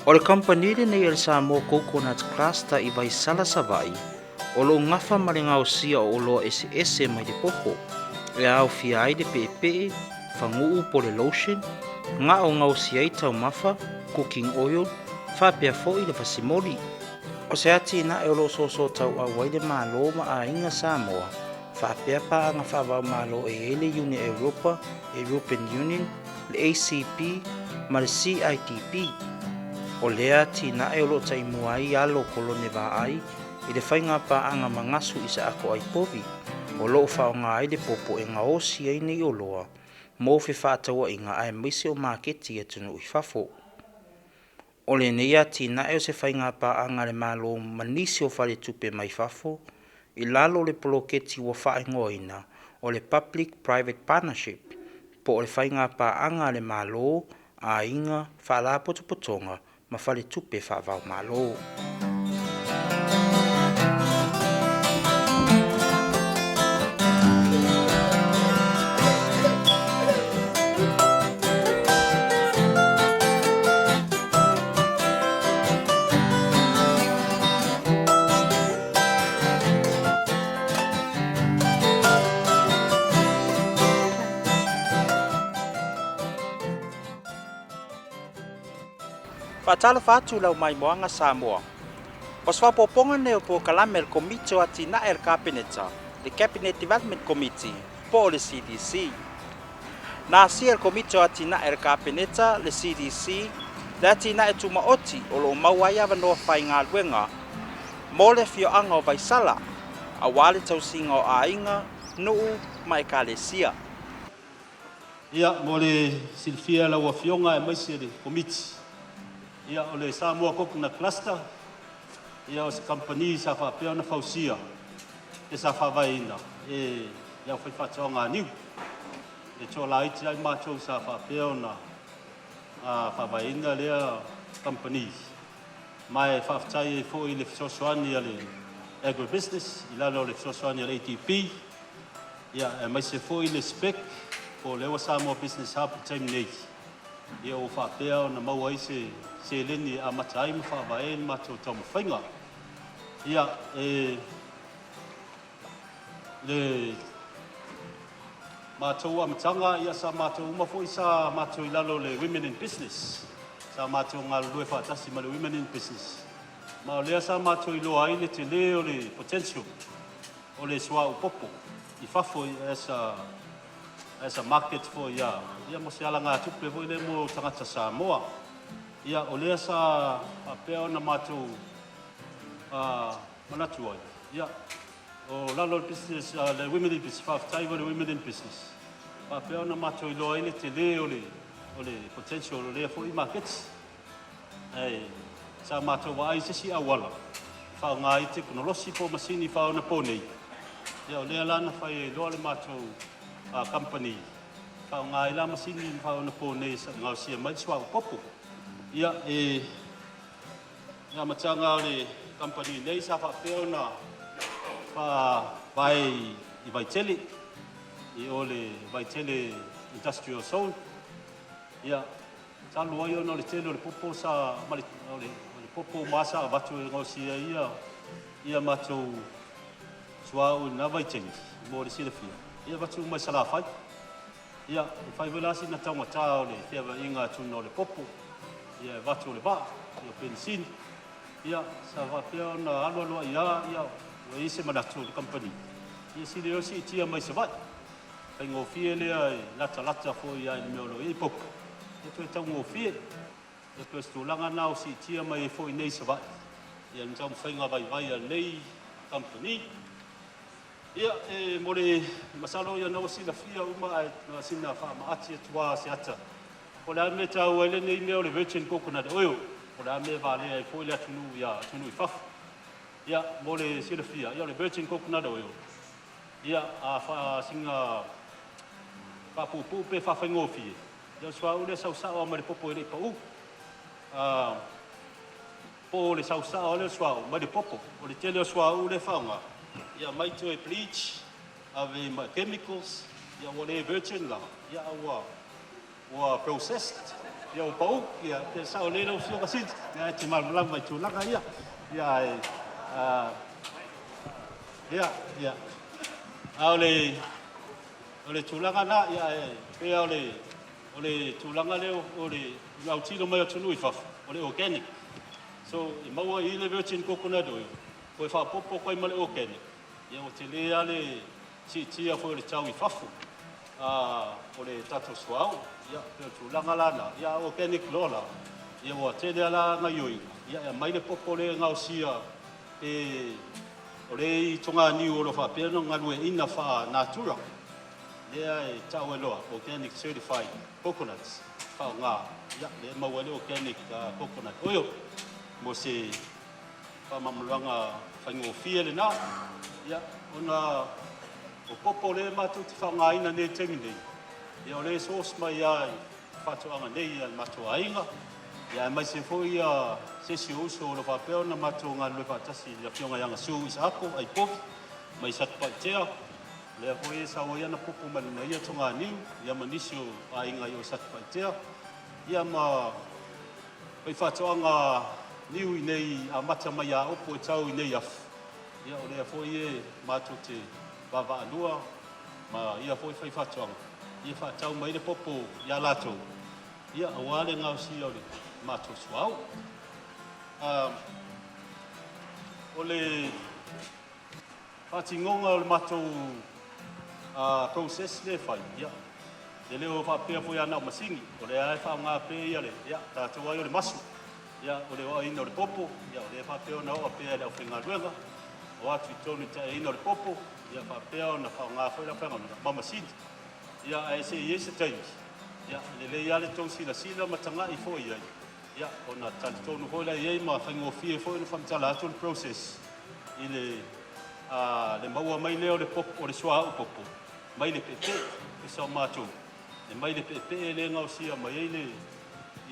O le kamupani lenei a le Samoa Coconut Cluster i Vaisala, Savaii, o lo o gafa ma le gaosia o oloa eseese mai le popo, e aofia ai le peepee, faguu po o le lotion, gao gaosia ai taumafa, cooking oil, faapea foi le vasimoli. O se atinae o lo o soso tauau ai le Malo ma aiga Samoa, faapea paaga faava-o-Malo e i ai le Iuni Europa, European Union, le ACP ma le CIDB. O lea atinae o lo o taimua ai alo kolone vaai i le faiga paaga ma gasu i sa ato ai povi, o lo o faaaoga ai le popo e gaosi ai nei oloa mo fefaatauaiga aemaise o maketi i atunuu i fafo. O lenei atinae o se faiga paaga a le Malo ma nisi o faletupe mai fafo i lalo o le poloketi ua faaigoaina o le Public Private Partnership, po o le faiga paaga a le Malo, aiga, faalapotopotoga ma faletupe faava-o-Malo. Faatalofa atu lau maimoaga Samoa. O se faaopoopoga lenei o polokalame a le Komiti o Atinae a le Kapeneta, le Cabinet Development Committee, po o le CDC. Na asia e le Komiti o Atinae a le Kapeneta, le CDC, le atinae tumaoti o lo o maua ai avanoa faigaluega mo le afioaga o Vaisala, aua le tausiga o aiga, nuu ma ekalesia. Ia, mo le silafia e lau Afioga aemaise le Komiti, ia o le Samoa Coconut Cluster, ia o se kamupani sa faapea ona fausia e sa faavaeina e le aufaifaatoaga a niu. E toalaiti ai matou sa faapea ona faavaeina lea kamupani, ma e faafetai ai foi i le fesoasoani a le Agribusiness i lalo o le fesoasoani a le ADB, ia aemaise foi le SPEC po o lea ua Samoa Business Hub i le taimi nei, ia ua faapea ona maua ai se seleni e amata ai ma faavae le matou taumafaiga. Ia, e le matou amataga, ia sa matou uma foi sa matou i lalo o le Women in Business, sa matou galulue faatasi ma le Women in Business, ma o lea sa matou iloa ai le tele o le potential o le suauu popo i fafo as a market foi ia, ia mo se alagatupe foi lea mo tagata Samoa. Ia o lea sa faapea ona matou manatu ai, ia o lalo o le business, le Women in Business, faafetai foi i le Women in Business, faapea ona matou iloa ai le tele o le potential o lea foi maketi. Ae sa matou vaai i se isi auala e faaaoga ai tekonolosi po o masini faaonaponei. Ia o lea la na fai ai loa le matou company, faaaoga ai la masini faaonaponei e gaosia mai le suauu popo. Ia, e le amataga o le kamupani nei sa faapea ona faavae i Vaitele, i o le Vaitele Industrial Zone. Ia, talu ai ona o le tele o le popo sa ma le, o le, o le popo ma sa avatu e gaosia ia ia matou suauu i lena vaitaimi mo le silafia, ia avatu uma i Salafai. Ia, e fai foi la sina taugata o le feavaiga atuga o le popo, ia e avatu o le vaa, ia penisini. Ia, sa faapea ona alu alu ai lava, ia ua i ai se manatu o le kamupani, ia sili loa siitia mai Savaii. Faigofie lea e latalata foi lava i le mea o lo o i ai popo, ia toe taugofie. Ia pei o se tulaga lena o siitia mai ai foi nei i Savaii, ia le taumafaiga vaivai a lenei kamupani. Ia, e mo le masalo ia na ua silafia uma ae na sina faamaati atu lava se ata. O le a le mea e taua ai lenei mea o le virgin coconut oil? O le a mea e valea ai foi le atunuu ia atunuu i fafo? Ia, mo le silafia, ia o le virgin coconut oil, ia a faasina faapuupuu pe faafaigofie, ia o le suauu lea sausao lava mai le popo e le i pau. Po o le sausao lea o le suauu mai le popo. O le tele o suauu lea e faaaoga, ia aumai toe bleach, ave ma chemicals, ia ua le virgin la, ia ua processed. Ia ua pau, ia pe sao lelei lau Afioga Sili, ia e te malamalama i tulaga ia. Ia ae ia ia a o le tulaga na, ia e pei o le tulaga lea o le autilo mai o atunuu i fafo, o le organic. So e maua i le virgin coconut oil, toe faaopoopo atu ai ma le organic, ia ua tele lava le siitia foi o le tau i fafo o le tatou suauu. Ia pei o le tulaga la lena, ia a organic loa la, ia ua tele lava la gaoioiga, ia e aumai le popo lea e gaosia e o lea e i toganiu o lo o faapea ona galueaiina faa-natura, lea e tau ai loa organic certified coconuts faaaoga, ia lea e maua ai le organic coconut oil mo se faamalamalamaga faigofie lena. Ia ona o popo lea matou te faaaogaina nei i le taimi nei, ia o lea e source mai lava i faatoaga nei a le matou aiga, ia aemaise foi ia se isi o uso o lo o faapea ona matou galulue faatasi, le Afioga ia Gasu Isaako Aipogi mai Satupaitea, lea foi e sau ai ana popo mai lana ia toganiu, ia ma nisi o aiga i o Satupaitea, ia ma faifaatoaga niu i nei amata mai ia Opo e tau i nei afu, ia o lea foi e matou te vaavaalua ma ia foi faifaatoaga, ia faatau mai le popo ia latou, ia aua le gaosia o le matou suauu. O le faatinoga o le matou process lea e fai, ia, e le o faapea foi lava na o masini, o lea e faaaoga pea ia le ia, tatou ai o le masu, ia, o le oaina o le popo, ia, o lea e faapea ona oa pea e le aufaigaluega, o atu i totonu i le taeaina o le popo, ia faapea ona faaaoga foi le aufaigaluega ma masini. Ia, ae se i i ai se taimi, ia, e lelei lava le tou silasila ma tagai foi i ai, ia, ona talitonu foi la i ai ma faigofie foi ona faamatala atu le process i le maua mai lea o le popo, o le suauu popo mai le peepee. E o matou e mai le peepee lea e gaosia mai ai le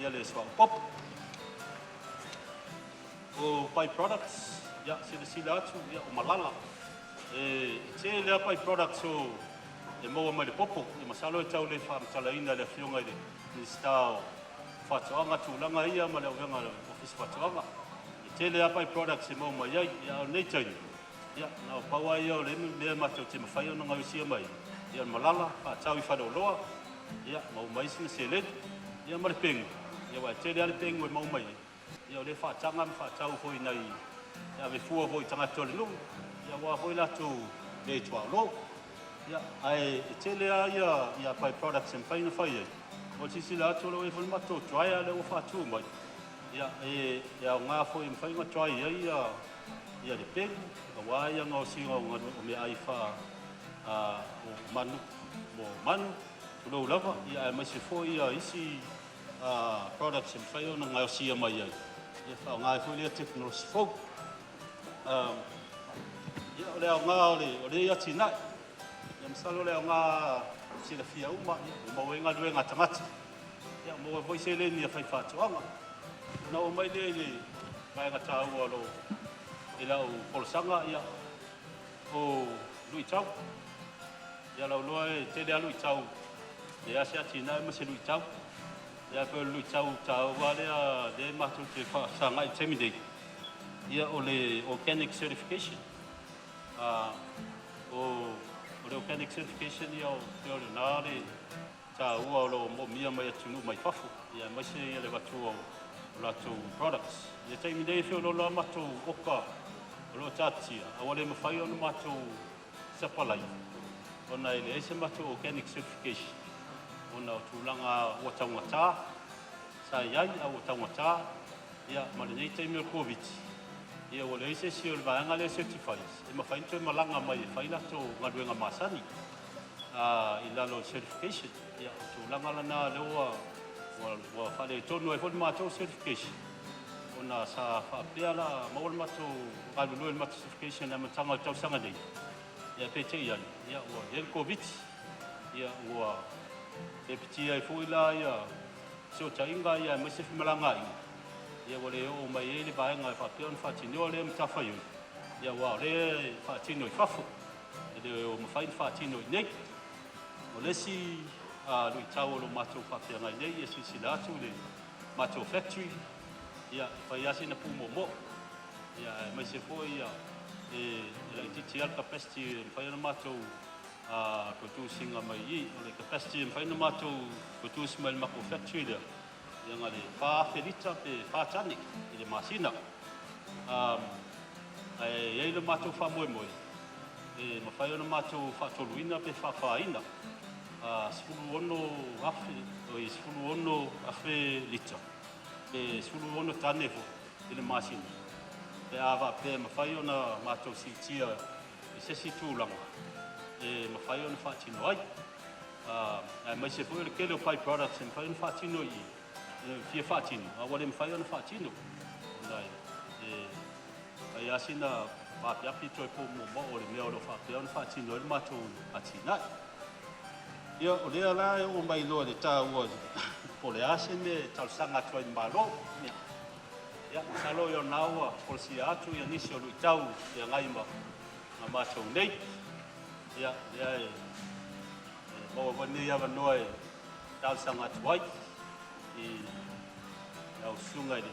ia le suauu popo. O by-products, ia, silasila atu, ia, o malala. E tele lava by-products o e maua mai le popo. Ia masalo e tau le faamatalaina e le Afioga i le Minisita o Faatoaga tulaga ia ma le avega o le Ofisa Faatoaga. E tele lava by-products e maua mai ai. Ia, a o lenei taimi, ia, na o pau lava ia o le mea matou te mafai ona gaosia mai, ia, o le malala, faatau i faleoloa, ia, maua mai sina seleni, ia ma le pegu, ia, aua e tele lava le pegu e maua mai ai, ia, o lea e faataga ma faatau foi i nai e ave fua foi i tagata o le nuu, ia, aua foi latou le tuaolo. Ia, ae e tele lava ia by-products e mafai ona fai ai. O le silasila atu o lo o i ai foi le matou dryer lea ua faatu mai, ia, e aoga foi e mafai ona dry ai ia le pegu, aua ia gaosiga o meaai o manu, mo manu, tulou lava, ia, aemaise foi ia isi products e mafai ona gaosia mai ai, ia faaaoga ai foi lea tekonolosi fou. Ia, o le aoga o lenei atinae, ia masalo o le aoga silafia uma, ia, ua maua ai galuega a tagata, ia, maua foi seleni a faifaatoaga. Ona oo mai lea i le vaega taua o lo i lau folasaga, ia, o luitau. Ia lauloa e tele lava luitau, e leai se atinae ma se luitau. Ia pei o le luitau taua lea matou te faafesagai i le taimi nei, ia o le organic certification. O le organic certification ia o pei o lena le taua o lo o moomia mai atunuu mai fafo, ia aemaise ia le avatua o latou products. I le taimi nei e feoloolo lava matou oka o lo o taatitia, ae ua le mafai ona matou sapalai ona e leai se matou organic certification ona o tulaga ua taugata sa i ai, a ua taugata, ia ma lenei taimi o le Koviti, ia ua leai se isi o le vaega lea certifies e mafai ona toe malaga mai e fai latou galuega masani i lalo o le certification. Ia o tulaga lena lea ua faaletonu ai foi le matou certification ona sa faapea la maua le matou galulue i le matou certification i le amataga o le tausaga nei, ia peitai ane, ia ua i ai le Koviti, ia ua lepetia ai foi la ia fesootaiga, ia aemaise femalagaaiga, ia ua le oo mai ai le vaega e faapea ona faatinoa lea matafaioi, ia aua o lea e faatino i fafo, e le o mafai ona faatino i inei. O le isi Luitau o lo o matou faafeagai nei, ia silasila atu i le matou factory, ia e fai lava sina pumoomoo, ia aemaise foi ia e laitiiti lava le capacity e mafai ona matou produce ina mai i i. O le capacity e mafai ona matou produce mai le matou factory lea, ia na o le 4,000 lita pe 4 tane i le masina. Ae i ai le matou faamoemoe e mafai ona matou faatoluina pe faafaina 16,000 lita pe 16 tane foi i le masina pe a faapea e mafai ona matou siitia i se isi tulaga e mafai ona faatino ai. Aemaise foi o le tele o by-products e mafai ona faatino i i, e fia faatino, a ua le mafai ona faatino ona e fai lava sina vaapiapi toe pumoomoo o le mea o lo o faapea ona faatino ai le matou atinae. Ia, o lea la e oo mai loa i le taua po o le a se mea e talosaga atu ai i le Malo. Ia, masalo o lena ua folasia atu nisi o luitau e feagai ma matou nei. Ia, lea e maua foi lenei avanoa e talosaga atu ai i lau Susuga i le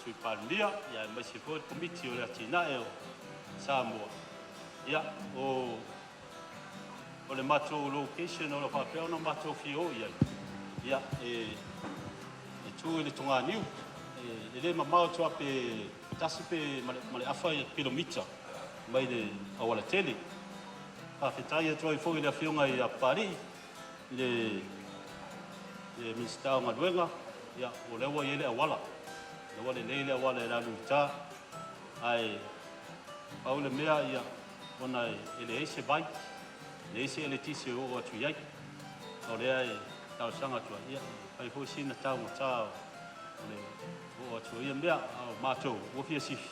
Sui Palemia, aemaise foi le Komiti o le Atinae o Samoa. Ia, o le matou location o lo o faapea ona matou fia o i ai, ia, e tu i le toganiu, e le mamao atu lava pe tasi pe ma le afa kilomita mai le aualatele. Faafetai atu ai foi i le Afioga ia Papalii, le Minisita o Galuega, ia, o lea ua i ai le auala, o lea ua lelei le auala e alu i uta. Ae pau le mea, ia, ona e leai se vai, leai se eletise e oo atu i ai. O lea e talosaga atu ai, ia, e fai foi sina taugata o le oo atu o ia mea, a o matou ua fia sifi,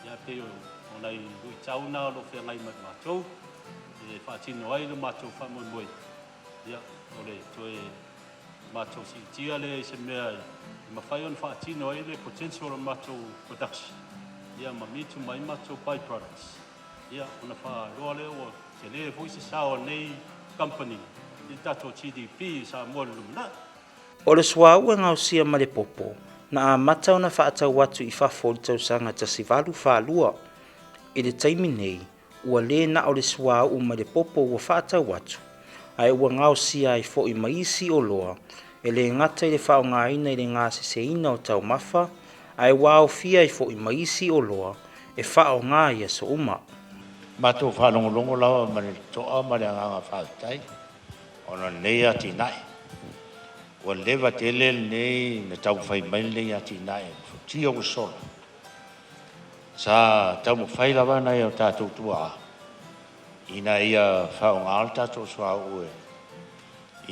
ia pei o nai luitau na o lo o feagai ma matou e faatino ai le matou faamoemoe, ia, o le toe matou siitia lea i se mea e mafai ona faatino ai le potential o le matou production, ia ma meet uma ai matou by-products, ia, ona faailoa lea ua tele foi se sao o lenei company i le tatou GDP i Samoa i le lumanai. O le suauu e gaosia mai le popo na amata ona faatau atu i fafo i le tausaga 1842. I le taimi nei, ua le na o le suauu mai le popo ua faatau atu, ae ua gaosia ai foi ma isi oloa e le gata i le faaaogaina i le gaseseina o taumafa, ae ua aofia ai foi ma isi oloa e faaaoga i aso uma. Matou faalogologo lava ma le totoa ma le agaga faafetai ona lenei atinae ua leva tele lenei na taumafai mai lenei atinae futia ua sola. Sa taumafai lava nai o tatou tuaa ina ia faaaoga le tatou suauu e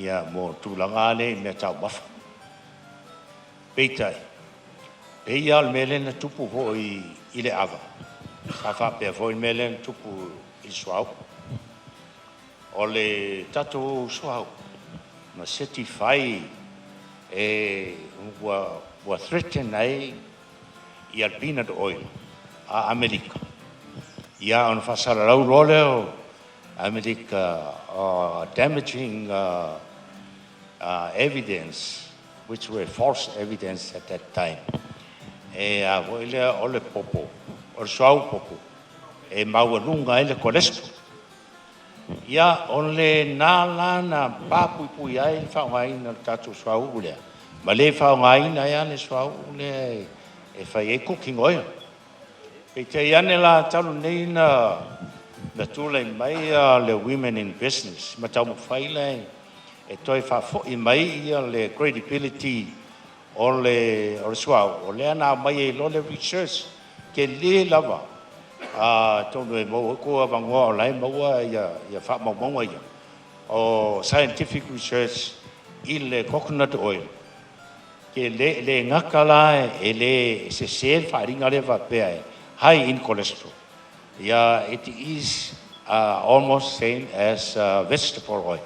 ia mo tulaga lea i mea taumafa. Peitai, pei lava o le mea lea na tupu foi i le ava, sa faapea foi le mea lea na tupu i le suauu. O le tatou suauu na certify e ua threaten ai ia le peanut oil a Amerika, ia ona faasalalau loa lea o Amerika, damaging evidence which were false evidence at that time. E a foi lea o le popo, o le suauu popo e maualuga ai le cholesterol. Ia, o lena la na papuipui ai le faaaogaina o le tatou suauu lea, ma le faaaogaina ai lava le suauu lea e fai ai cooking oil. Peitai ane la, talu nei na tulai mai le Women in Business ma taumafai la e toe faafoi mai ia le credibility o le suauu, o lea na aumai ai loa le research tele lava, atonu e maua ai avanoa o la e maua ia faamaumauga ia o scientific research i le coconut oil ke le, le gata la e le sese le faaaliga lea faapea e high in cholesterol. Yeah, it is almost same as vegetable oil.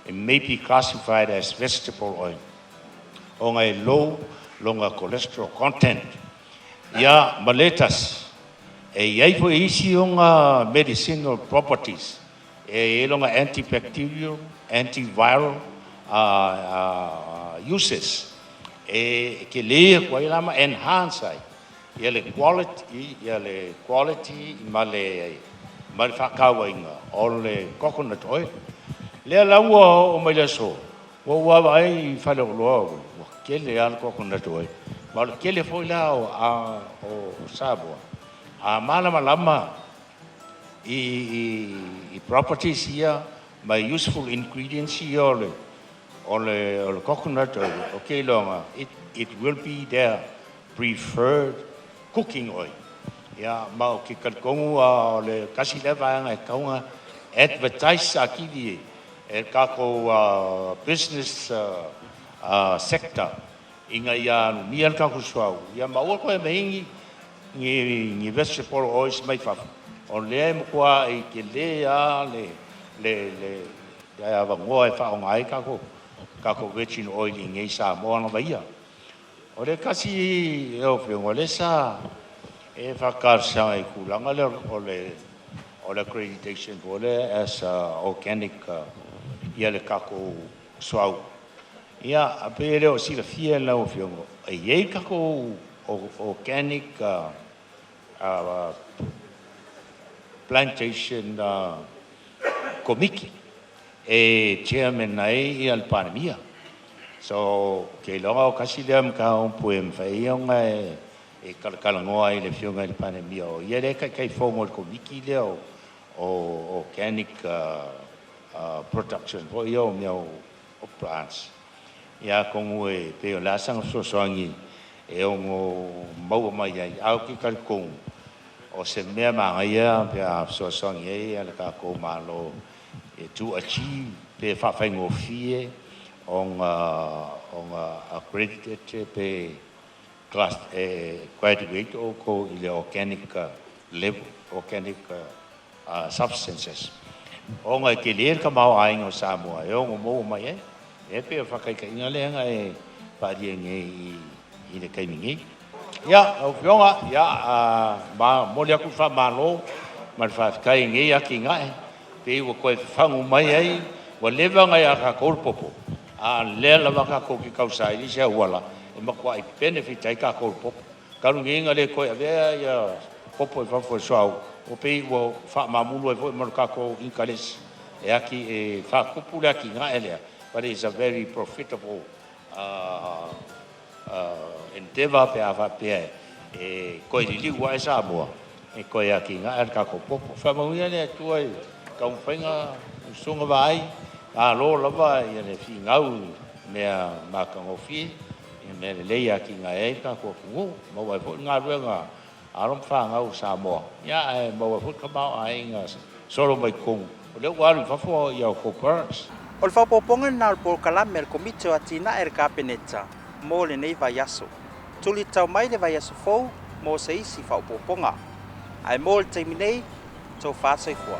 It may be classified as vegetable oil ona e low lona cholesterol content. Ia, ma le tasi, e i ai foi isi ona medicinal properties. E i ai lona antibacterial, antiviral uses e tele atu ai la ma enhance ai ia le quality, ia le quality ma le ma le faatauaina o le coconut oil. Lea la ua oo mai le aso, ua ou vaavaai i fale oloa ua tele lava le coconut oil, ma o le tele foi la o o Samoa a malamalama i properties ia ma useful ingredients ia o le o le o le coconut oil, ou te iloaina it will be their preferred cooking oil. Ia, ma ou te talitonu o le tasi lea vaega e tatau ona advertise atili e tatou business sector ina ia alumia le tatou suauu, ia ma aua toe aumai ni ni vegetable oils mai fafo, o lea e matuai tele lava le le le avanoa e faaaoga ai tatou tatou virgin oil i inei i Samoa lava ia. O le tasi lau Afioga, o lea sa e faatalosaga i tulaga lea o le o le accreditation foi lea as a organic ia le tatou suauu. Ia, pei e le o silafia e lau Afioga, e i ai tatou organic plantation komiti e chairman ai le Palemia. So, ou te iloa o tasi lea mataupu e mafai ai ona e talatalanoa ai i le Afioga i le Palemia, o ia lea e Taitaifono i le komiti lea o organic production foi ia o mea o plants. Ia, atonu e pei o le a saga fesoasoani e ono maua mai ai, ae ou te talitonu o se mea manaia pe a fesoasoani ai le tatou Malo e to achieve pe faafaigofie ona ona accredited pe class e graduate outou i le organic level, organic substances, ona e tele le tamaoaiga o Samoa e ono maua mai ai. E pei o le faataitaiga lea na e faaalia nei i le taimi nei. Ia, lau Afioga, ia, momoli atu le faamalo ma le faafetai i nei atinae, pei ua toe fafagu mai ai, ua leva ona ia tatou le popo, a o lea lava tatou te tausaili se auala e matuai benefit ai tatou i le popo. Talu nei ona le toe avea ia popo i fafo e suauu, ua pei ua faamamulu ai foi ma le tatou income e ati e faatupu le atinae lea, but it's a very profitable endeavor pe a faapea e toe liliu ae Samoa e toe atinae le tatou popo. Faamanuia le Atua i taumafaiga usuga vaai, malo lava ia le finau i mea matagofie, i mea lelei e atinae ai le tatou atunuu, maua ai foi le galuega a alo ma fanau o Samoa, ia ae maua ai foi le tamaoaiga solo mai totonu, o lea ua alu i fafo ia outou products. O le faaopoopoga lena o le polokalame a le Komiti o Atinae a le Kapeneta mo lenei vaiaso. Tulitau mai le vaiaso fou mo se isi faaopoopoga. Ae mo le taimi nei, tofa soifua.